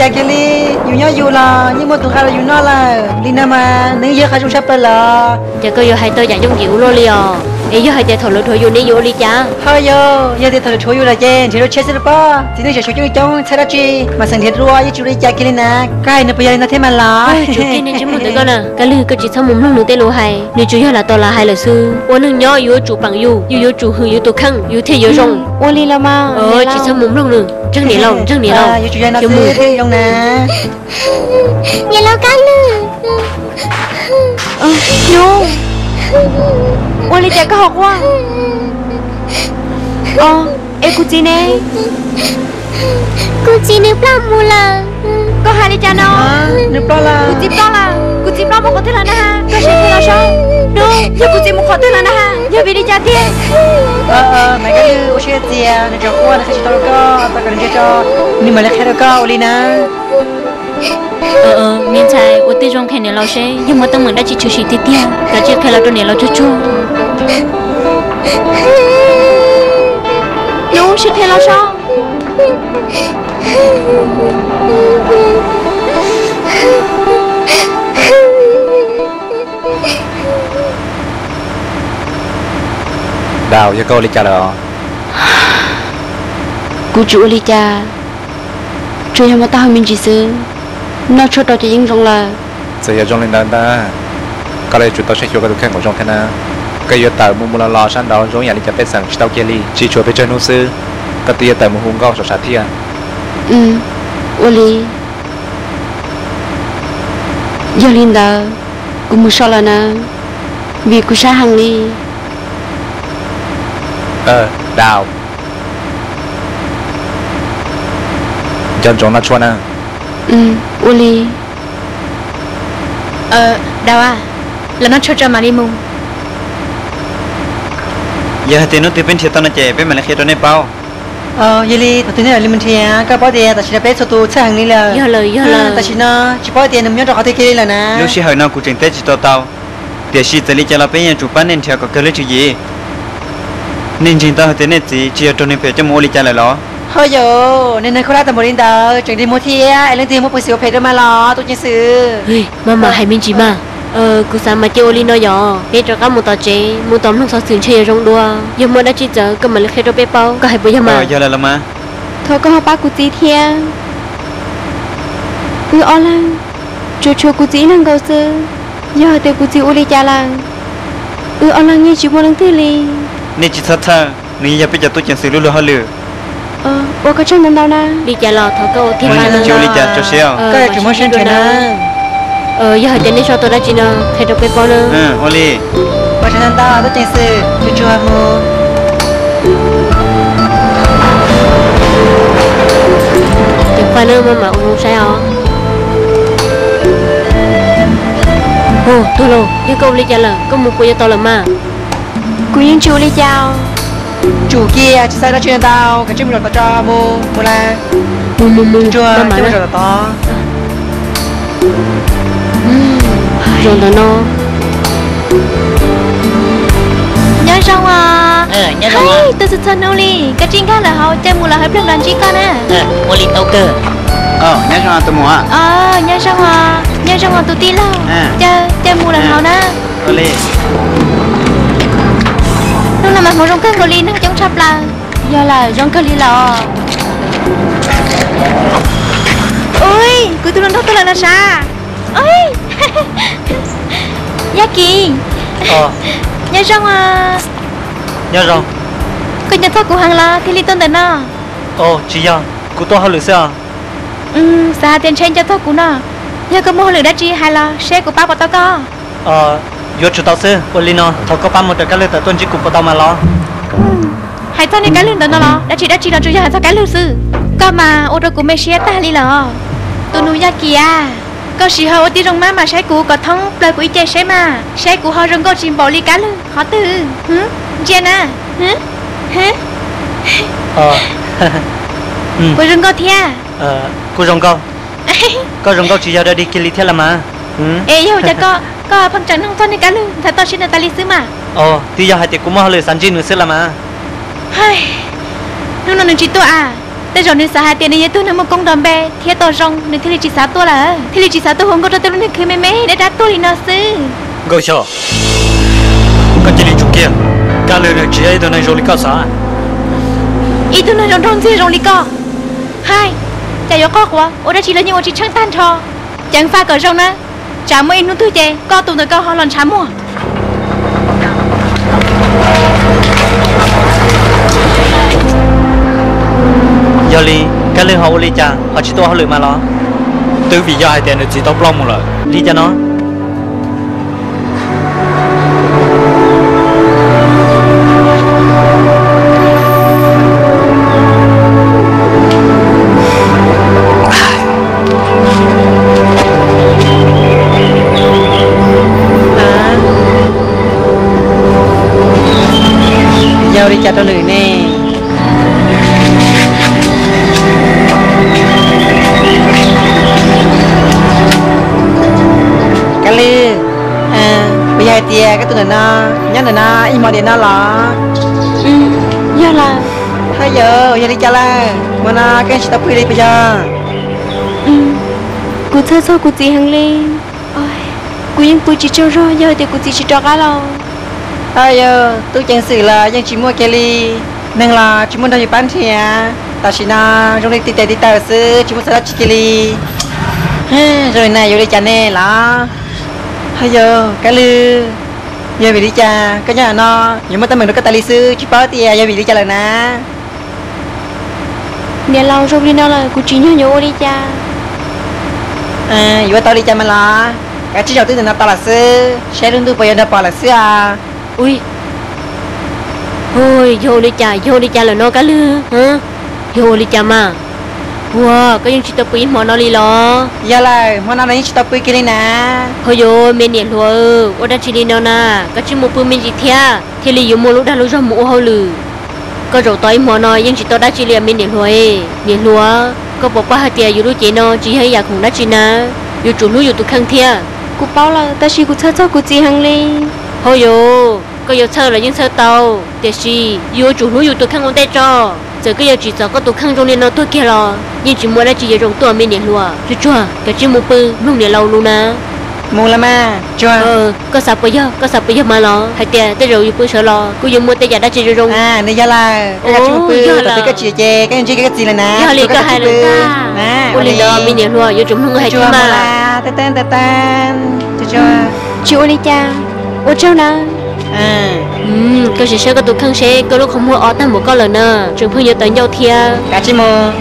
Cas kiag li, yus nyob yus los yeej muaj tus nqa los yus noj lawm li no mas nws yog qhov zoo tshaj plaws lawm. Ces koj yuav hais tau yam yooj yim ua luaj li os. Es yog hais tias thaum lawv dhuav yus ne yuav ua li cas? Ho yog, yog tias thaum lawv dhuav yus lawm ces nrhiav dua tshiab xwb los pob. Txiv neej tseem tshuav coob coob txhawj dab tsi, mas xeem nrhiav dua yeej tsis ua li cas kiag li na. Koj hais nws puas yog li no thiab mas los? Tus kheej ne tsis muaj ntawm koj na. Kab Lwg, koj tsis txhob mus mloog nws tej lus hais, nws tsuas yog lam tau lam hais lawm xwb. Ua neeg nyob yuav tsum peem yus, yus yuav tsum hwm yus tus kheej yus thiaj yuav zoo. Ua li los mas, tsis txhob mus mloog nws. Ntseeg niam laus, ntseeg niam laus. Yuav tsum yog no xwb thiaj zoo na. Niam laus Kab Lwg. Nub, ua li cas koj ho quaj? Es kuv txiv ne? Kuv txiv nws ploj mus lawm. Koj hais li cas no? Nws ploj lawm. Kuv txiv ploj lawm. Kuv txiv ploj mus qhov twg lawm na ha? Koj sim qhia los saib. Nub, yog kuv txiv mus qhov twg lawm na ha? Yog vim li cas tiag? Maiv Kab Lwg, ua siab txias, nws tseem quaj, nws qhia tsis tau rau koj, tau kom nws ntsia tso, nws mam li qhia rau koj ua li na. Me ntxhais, ua tib zoo qhia niam laus seb yog muaj teeb meem dab tsi tshwm sim tiag tiag, kav tsij qhia los rau niam laus tsuag tsuag. Nub, sim qhia los saib. Daus, yog koj ua li cas lawm os? Kuv tsis ua li cas, tsuas yog muaj taub hau me ntsis xwb, noj tshuaj rau ces yeej zoo lawm. Txawm yog zoo li ntawd ntag, koj los yuav tsum tau saib xyuas koj tus kheej kom zoo thiab na. Koj yuav tawm mus mus los los sab nraud zoo yam li cov pej xeem tsis tau kiag li, tsis tshuav pes tsawg hnub xwb, koj twb yuav tawm mus hu nkauj sav sav thiab. Ua li. Yog li ntawd, kuv mus so lawm na, vim kuv sab heev li. Daus, nco ntsoov noj tshuaj na. Ua li. Daus, los noj tshuaj tso mam li mus. Yog hais tias hnub twg peb nrhiav tau no ces peb mam li qhia rau nej paub. Yog li thaum twg nej mam li mus nrhiav, koj paub tias tam sim no peb txhua tus txhawj heev li lawm. Yog lawm, yog lawm. Tam sim no tsis paub tias nws mus nyob rau qhov twg kiag li lawm na. Lub sij hawm no kuv tseem teb tsis tau tau tiam sis txawm li cas los peb yuav tsum pab nej nrhiav kom kawg lub tswv yim. Nej ntseeg tau hais tias nej txiv tsis yog raug neeg phem coj mus ua li cas lawm los? Ho yam, nej neeg khaub hlab tau npaum li ntawd tseem dig muag thiab es leej twg muaj peev xwm ua phem rau mas los tus ceev xwm? Maj mam hais me ntsis mas. Kuv xav mas cia ua li no yog peb rov qab mus tom tsev mus tom mloog xov xwm ntshe yuav zoo dua. Yog muaj dab tsi txawv koj mam li qhia rau peb paub, koj hais puas yog mas? Yog lawm los mas. Thov koj ho pab kuv txiv thiab. Wb ob leeg tsuas tshuav kuv txiv ib leeg nkaus xwb. Yog hais tias kuv txiv ua li cas lawm, wb ob leeg yeej tsis muaj leej twg li. Nej tsis txhob txhawj, nws yeej yog peb cov tub ceev xwm lub luag hauj lwm. Ua koj tsaug ntau ntau na. Li cas los thov koj ua tiag, tsis ua li cas, tso siab. Koj yuav tsum muaj siab nrhiav na. Yog hais tias nej sau tau dab tsi no qhia rau peb paub na. Ua li. Ua tsaug ntau ntau tub ceev xwm, tsuag tsuag mus. Ceev faj na, maj mam ua zoo saib os. Hu, tuag lauj, yog koj ua li cas lawm, koj mus puas yuav tau lawm mas? Kuv yeej tsis ua li cas. Tsum kiag, tsis xav dab tsi ntau, kav tsij mus zaum tod tso, mus, mus lawm. Mus, mus, mus, tsuag tsuag, zaum tod. Zaum ntawm no. Nyob zoo os. Hais, tuaj txhua txhua hnub li, koj tsis nkag lawm hauv, caw mus lawm hauv ib pliag mam ntsib koj na. Ua li tau kawg. Nyob zoo tus muam. Nyob zoo os, nyob zoo os tus tij laug. Caw, caw mus lawm hauv na. Hnub no mas hmoov zoo kawg nkaus li, neeg coob tshaj plaws. Yog lawm, zoo kawg li lawm. Ui, kuv tus hluas nraug tuaj lawm los sav. Ui, Yaj Kim. Nyob zoo os. Nyob zoo. Koj nco txog kuv heev los thiaj li tuaj ntawm no? Tsis yog, kuv tuaj hauj lwm xwb os. Xav hais tias ntshe nco txog kuv no, yog koj muaj hauj lwm dab tsi hais los seb kuv pab puas tau koj. Yuav tsum tau xwb, ua li no thov koj pab mus raws Kab Lwg tawm tuaj ntsib kuv puas tau mas los? Hais txog niag Kab Lwg ntawd no los dab tsi dab tsi los tsuas yog hais txog Kab Lwg xwb. Koj mas ua rau kuv me siab tag li lawm os. Tus nus Yaj Kim a, koj sim ho ua tib zoo mab mas saib kuv kom thoob plaws kuv ib ce seb mas, seb kuv ho zoo nkauj tsis npaum li Kab Lwg qhov twg. Ntsia na. Puas zoo nkauj thiab? Kuj zoo nkauj. Koj zoo nkauj tsis yog dog dig kiag li thiab los mas. Es yog ua cas koj pheej tseem nug txog niag Kab Lwg ntawd toj siab ntawd tas li xwb mas? Twb yog hais tias kuv muaj hauj lwm xav ntsib nws xwb los mas. Hnub no nws tsis tuaj a, Tej zaum nws xav hais tias nws yog ib tug neeg muaj koob nto npe thiab tau zoo, nws thiaj li tsis xav tuaj lawm, thiaj li tsis xav tuaj hu nkauj rau tej lub niag khw me me dab dab tuaj li no xwb. Nkauj Xyooj, koj cia li tsum kiag, Kab Lwg nws tsis yog ib tug neeg zoo li koj xav. Ib tug neeg zoo nraug ntxiag zoo li koj, hais, cas yuav qoj quav ua dab tsi los yeej ua tsis tsheej tag nrho. Ceev faj kom zoo na, tsam muaj ib hnub twg ces koj tus ntawm koj ho los ntshav muag. Yog li, Kab Lwg ho ua li cas ho tsis tuaj hauj lwm mas los? Twb vim yog hais tias nws txiv tau ploj mus lawm. Li cas no? Yog ua li cas rau nws ne? Kab Lwg, puas yog hais tias koj tus ntawm no nyob ntawm no ib hmo diam no los? Yog lawm. Haj yam, yog li cas lawm, hmo no koj yeej tsis tau pw li puas yog? Kuv txhawj txog kuv txiv heev li. Kuv yeej pw tsis tsaug zog yog tias kuv txiv tsis rov qab los. Haj yam, tub ceev xwm los yeej tsis muaj kiag li, neeg los tsis muaj nrog yus pab nrhiav. Tam sim no zoo li tib tes tib taw xwb, tsis muaj txog dab tsi kiag li. Zoo li na yuav ua li cas ne los? Haj yam, Kab Lwg, yog vim li cas koj nyob no yuav muaj teeb meem rau koj tas li xwb, tsis paub tias yog vim li cas lawm na. Niam laus, zoo li no lawm kuv tsim nyog yuav ua li cas? Yuav tau li cas mas los, kav tsij zaum twj ywm no tos lawm xwb, saib lub ntuj puas yuav nrog pom lawm xwb os. Ui, yog ua li cas, yog ua li cas lawm no Kab Lwg? Yog ua li cas mas? Ua, koj yeej tsis tau pw ib hmo no li los? Yog lawm, hmo no los yeej tsis tau pw kiag li na. Haj yam, me niam hluas, ua dab tsi li no na? Koj tsij mus pw me ntsis thiab, thiaj li yuav muaj lub dag lub zog mus ua hauj lwm. Koj zaum tau ib hmo no yeej tsis tau dab tsi li me niam hluas. Niam hluas, koj puas paub hais tias yus lub cev no tsis yog ib yam khoom dab tsi na? Yuav tsum hlub yus tus kheej thiab. Kuv paub lawm, tab sis kuv txhawj txog kuv txiv heev li. Haj yam, koj yuav txhawj los yeej txhawj tau, tiam sis yuav tsum hlub yus tus kheej ua ntej tso. Txawm koj yuav tsim txom koj tus kheej zoo li no tuag kiag los yeej tsis muaj dab tsi yuav zoo tuaj me niam hluas. Tsuag tsuag, kav tsij mus pw mloog niam laus lus na. Mus los mas tsuag. Koj xav puas yog, koj xav puas yog mas los hais tias tej zaum yus pw sawv los kuj yuav muaj tej yam dab tsi zoo zoo. Nws yog lawm, koj kav tsij mus pw, thaum twg koj tsim ces koj yeej ntsib kiag koj txiv lawm na. Yog li koj hais lawm ntag. Ua li ntawd me niam hluas, yuav tsum mloog hais thiab mas. Tsis ua li cas, ua tsaug na. Koj sim saib koj tus kheej seb koj lub qhov muag o tag npaum koj lawm na, tseem pheej yuav tawv ncauj thiab. Kav tsij mus.